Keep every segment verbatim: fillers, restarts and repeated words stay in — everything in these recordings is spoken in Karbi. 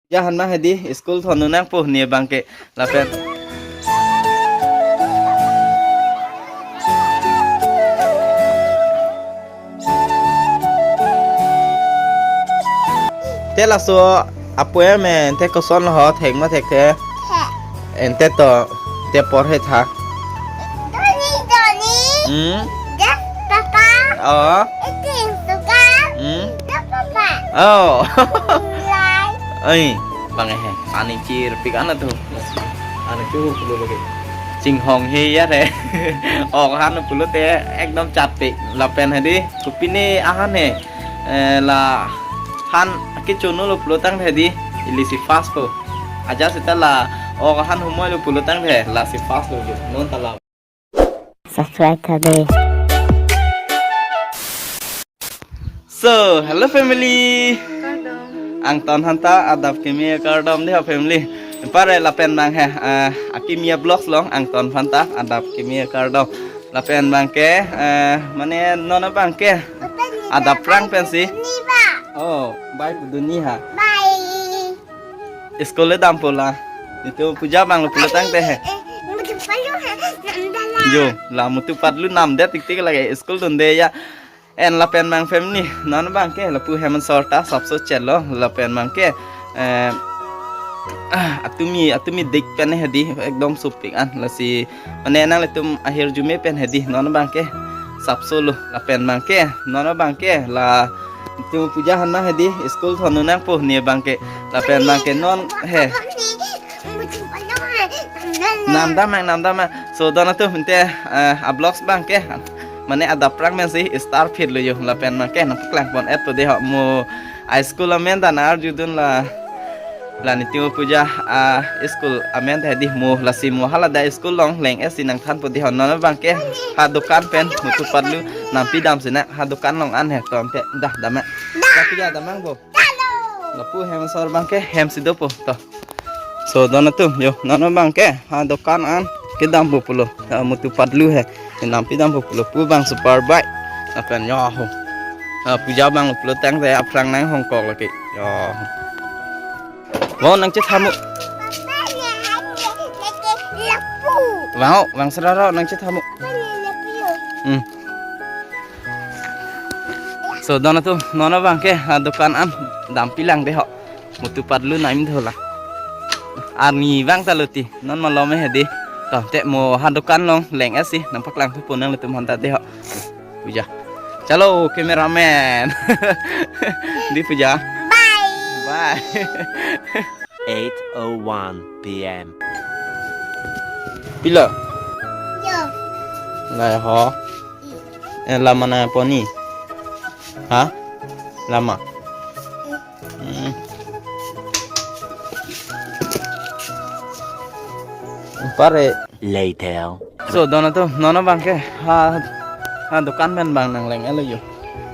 Jahan ma hedi, school thon nangpo ne abangke lapen. Te laso apoya me te koson lo ho, thek ma thekthe? Ente to, te porhe tha. Doni, Doni. Hmm? Dak, Papa. Oh. Iti, Suka. Hmm? Dak, Papa. Oh. Lai. Oi, bang he. Ani chirpik ana tu. Ani chu pulo lagi. Chinghong he ya re. Ok han pulote ekdom chatpik. Lapen hedi, kopine ahan he. Eh, la han ke chono lo pulotangte hedi, ili si fast po. Aja seta la ok han humoi lo pulotangte, lasi fast lo jo. Non ta la. Subscribe tha de. So, hello family. Kardom. Angton aphan ta adap kimi kardom de ho family. Pare lapen bang he, eh, akimi vlogs along angton aphan ta adap kimi kardom. Lapen bangke, eh, mane non abangke adap prang pensi. Oh, bye pu duni ha. Bye. School le dampo la. Itu puja bang lo pulotangte he. Jo, la mutu patlu namdet tiktik lagi school dunde ya. En lapen bang family, non bangke lapu hem asor ta sapso chelo, lapen bangke, eh, ah, atumi, atumi dik pen hedi, ekdom sopik an, lasi, mane nanglitum ahirjume pen hedi, non bangke sapso lo, lapen bangke, non bangke, la, tu puja han ma hedi, school thon nangpo ne abangke, lapen bangke non he. Namdam mang, namdam mang. So, don atum ente, eh, avlogs bangke. Mane adap prang pensi start phit lo jo lapen bangke nangpaklang pon-et po de ho mo high school amen ta nang-arjudun la, la nitu puja a school amen ta hedi mo lasi mo hala da school along leng-etsi nangthan po de ho non bangke ha dukan pen mutu patlu nampi damsi nang ha dukan along an he to ante dah damang. Tapi ya damang bo. Lapu hem asor bangke hem si dopo to. So don atum jo non bangke ha dukan an kedampo pulo. Ha mutu patlu he. Nampi dampo pulo pu bang super bike. Lapen jo ho. Ha puja bang pulotangte aphrang nanghongkok lagi. Jo. Vang nangchethamu. Vang o, vang serara nangchethamu. Hmm. So don atum non bangke ha dukan an dampi lang de ho. Mutu patlu naim dhola. Arni bang ta lo ti. Non malom he di. To te mo ha dukan along leng-etsi nangpaklang thu po nanglitum aphan ta de ho. Puja. Chalo cameraman. Di puja. Bye. Bye. Eight oh one p m. Pilo? Yo. Lai ho. Eh, lama nangpon ni. Ha? Lama. Hmm. Pare. Later. So don atum non bangke ha, ha dukan pen bang nangleng-et lo jo.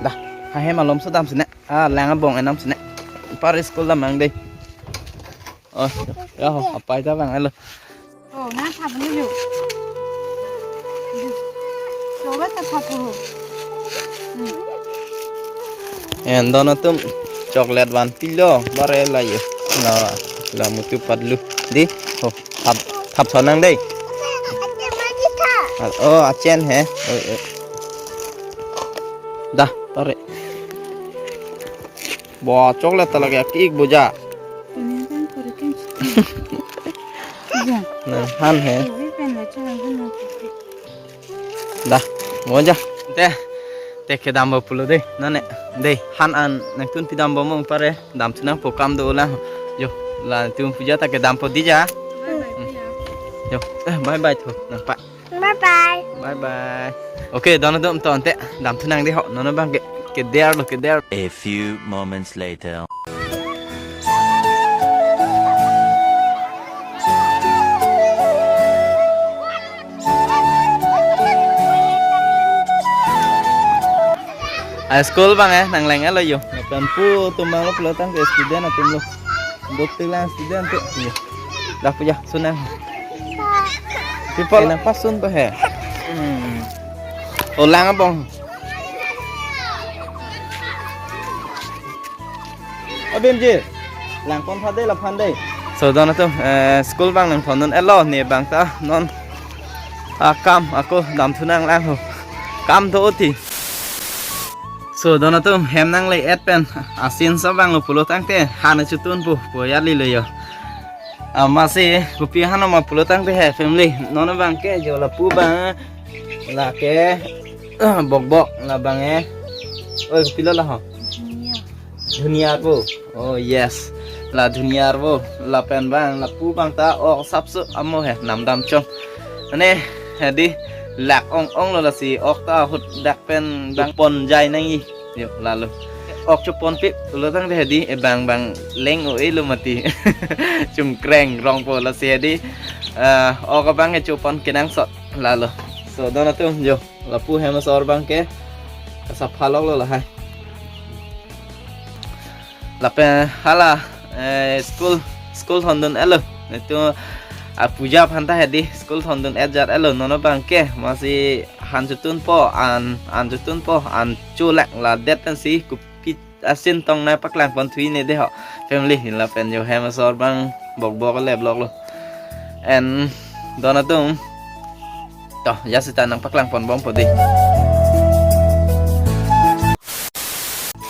Dah, ha hem alom so damsi nang. Ha lang abong enam si nang. Pare school damnang de. Oh, ya ho, apai ta bang alo. Oh, nangthap lo jo. Choba ta thap ho. Hmm. En don atum chocolate vanpilo, bare la jo. La, la mutu patlu. Di, ho, thap, thap sonang de. Oh, achen he. Oh, eh. Dah, tarik. Bo chocolate ta lagi aki-ik bo ja. Tuni kan pura kan. Ja. Nanghan he. Iwi pen lo cholang kan lo. Dah, bo ja. Te, te kedampo pulo de. Nane, de, han an nangtun pidampo mo pare. Damthu nangpo kam dolang. Jo, la tum puja ta kedampo di ja. Bye bye, ya. Jo, eh, bye bye thu. Nangpa. Bye bye. Bye bye. Okay, don atum to ante damthu nang de ho. Non bangke, keder lo, keder. A few moments later. Ah, school bang eh, nangleng-et lo jo. Lapen pu atum bang lo pulotangte student atum lo. Duk tilang student tu. Jo. Dah puja, sunang. People nangpasun po he. Hmm. Olang abong. Abim ji. Langpon pha dei, laphan dei. So, don atum, eh, school abang nangthondun-etlo, ne abang ta non akam ako damthu nanglang ho. Kam do uti. So, don atum, hem nangle-et pen asin sa abang lo pulo tangte, han chotun pu, pu yali lo yo. Amatsi, kopi han ma pulo tangte he, family. Non abang ke, jo lapu abang, lake, bokbok, labang e. Oi, kopilo la ho? Dhuniya pu. Oh yes. La dhuniya pu. Lapen abang, lapu abang ta ok sapso amo he, namdam chong. Ane, hedi, lak ong ong lo lasi, ok ta ahut dak pen bang pon jai nangji. Yo, lalo. Ok chopon pip, pulo tangte hedi, e bang bang leng o e lo mati. Chungkreng rong po lasi hedi. Eh, ok abang ke chopon kenangsot, lalo. So, don atum, yo. Lapu hem asor abang ke kasapha lok lo lahai. Lapen hala, eh, school, school thondun-etlo. Itu, ah, puja aphan ta hedi school thondun-et jat-etlo. Non abang ke amatsi han chotun po, an, an chotun po, an cholak ladet pensi kopi asin tong nangpaklang pon thui ne dei ho. Family, lapen jo hem asor abang bokbok le blok lo. And don atum. To, ya sita nangpaklang pon bom po dei.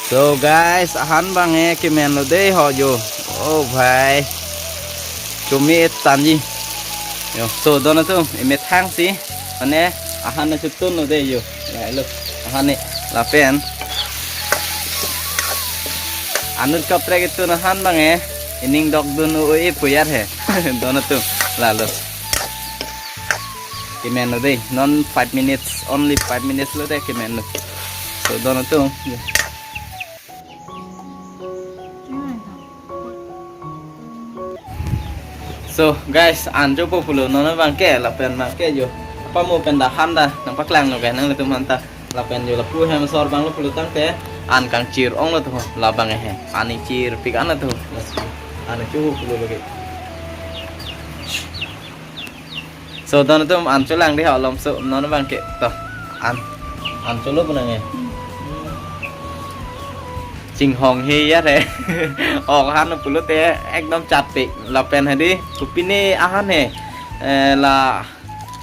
So guys, ahan abang e kemen lo dei ho jo. Oh bhai. Chumi et tanji. Yo, so don atum, emethang si. Mane, ahan na chotun lo dei yo. Ya, lo. Ahan ni, lapen. Anut kaprek itu ahan abang e. Ining dok dun o e puyar he. Don atum, lalo. Kemen lo dei. Non five minutes, only five minutes lo dei kemen lo. So, don atum. So guys, an chopo pulo non abang ke, lapen abang ke jo. Apa mo pen da han da nangpaklang lo ke nanglitum aphanta. Lapen jo lapu hem asor abang lo pulo tangte an kangchir ong lo to, labang he. An chirpik an lo to. An chopo pulo lagi. So, don atum an cholang dei ho, lomso non abang ke to. An, an cholo pu nang e. Chinghong he ya re. Ok han pulote ekdom chatpik. Lapen hedi, kopine ahan he. Eh, la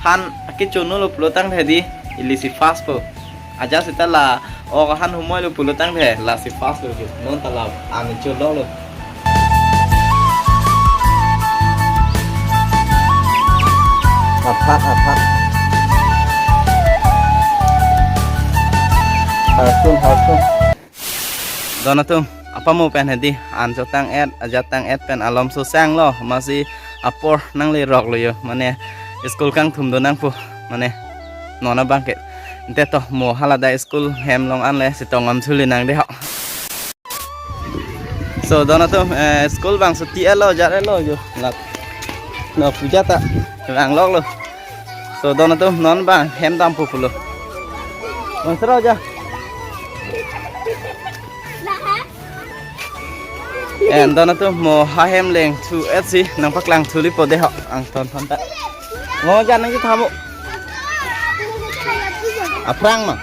han ake chono lo pulo tang hedi. Ilisi fast po. Ajat sita la ok ahan humoi lo pulo tangte lasi fast lo jo. Non ta la an cholo lo. Aphat, aphat. Harsun, harsun. Don atum, apa mo pen hedi, an chotang-et, ajat tang-et pen alomso sang lo, amatsi apor nanglerok lo yo, mane school kangthum do nangpo, mane non abang ke. Ante to mo hala da school hem along an le sitong am chuli nang dei ho. So, don atum, eh, school abang chuti-etlo, jat-etlo jo. Lap. No puja ta vang lok lo. So, don atum non abang hem dampo pulo. Bang sero ja. Eh, don atum mo ha hem leng thu-et si nangpaklang thuli po dei ho, angthon thon ta. Mo ja nangji tha mo. Aphrang ma.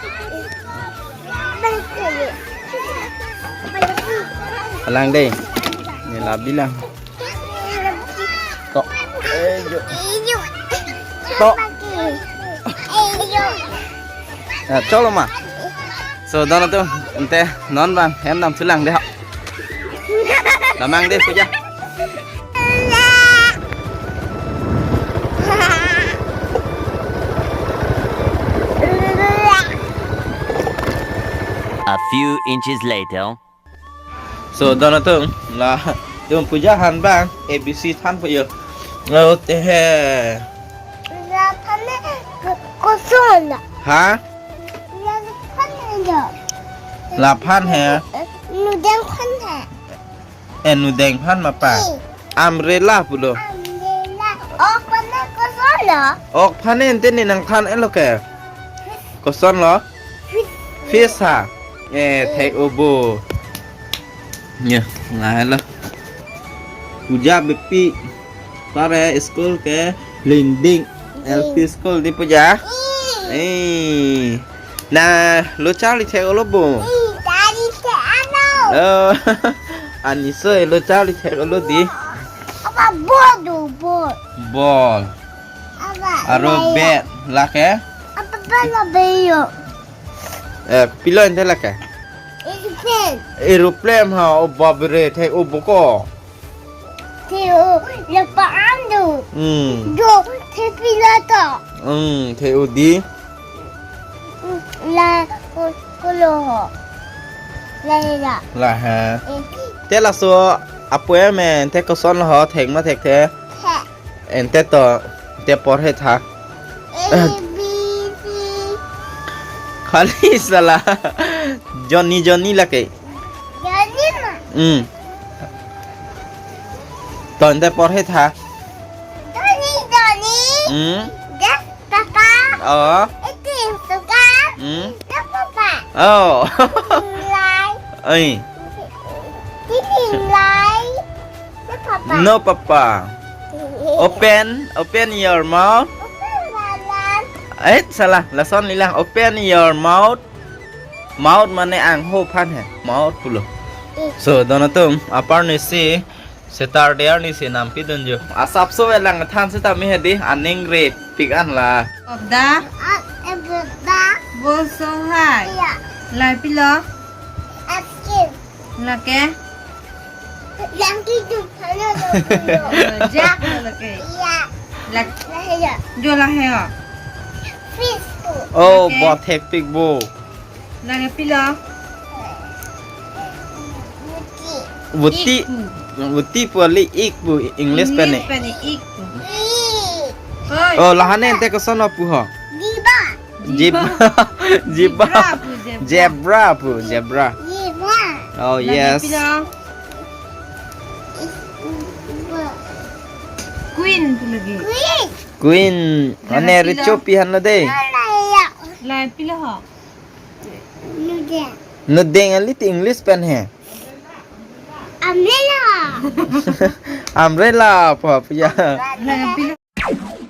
Palang dei. Ne la bilang. To. Eh, jo. To. Eh, cholo ma. So, don atum, ante non abang hem dam thulang dei ho. Damnang dei puja. A few inches later. So, don atum, la, tum puja han abang, A B C thanpo yo. Oh, te he. Laphan he, ko-, koson la. Ha? Laphan he la. Laphan he? Nudeng phan he. Eh, nudeng phan ma pa? Eh. Umbrella pulo. Umbrella. Ok phan he koson lo? Ok phan he ante ne nangthan-etlo ke. Koson lo? Fish. Fish ha? Eh, thek-o bo. Ya, lahelo. Puja bepi. Pare school ke Lingding L P school dei puja. Eh. Na, lo charli thek-olo bo. Ih, charli thek-ano. Oh. Aniso elo charli thek olo di. Apa ball do ball. Ball. Apa aro layo. Bat lake. Apa ball lo beyo. Eh, pilo ente lake. Aeroplane. Aeroplane ha, o babre thek o boko. Theo lepa ando. Hmm. Do the piloto. Hmm, the udi. La ko- kolo ho. La la. La ha. Eh. Te laso apo amen te koson ho thek ma thekthe. The. Ente to te porhe tha. A B C. Khali sala. Johnny Johnny lake. Johnny ma. Hmm. To ente porhe tha. Johnny Johnny. Hmm. Yes papa. Oh. Iti suka. Hmm. Yes papa. Oh. Lai. Oi. Titi lai. Yes papa. No papa. Open, open your mouth. Open lalan. Eh, salah. Lason lilang. Open your mouth. Mouth mane angho aphan he. Mouth pulo. Eh. So, don atum, apar nisi Saturday arni si nampi dunjo. Asapso velang than seta mi hedi aning repik an la. Of the Ah, eh, the ball so high. Iya. Lai pilo. Askin. Lake. Yang itu halo lo. Jack lo lake. Iya. Lak. Lah ya. Jo la he o. Fish ko. Oh, lake. Bot hekpik bo. Lake pilo. Buti. Buti. Ik pu. Buti pu ali ik pu English pen ni. English pen ni ik pu. Ik. Oi. Oh, lahane ente koson pu ho. Diba. Zebra. Zebra. Zebra pu, zebra. Zebra pu, zebra. Zebra. Oh, lake yes. Pilo. Queen pu lagi. Queen. Queen. Lake ane pilo. Richopi han lo de. Lake pilo ho. Nudeng. Nudeng ali ti English pen he. Umbrella. Umbrella pu ya. Lake pilo.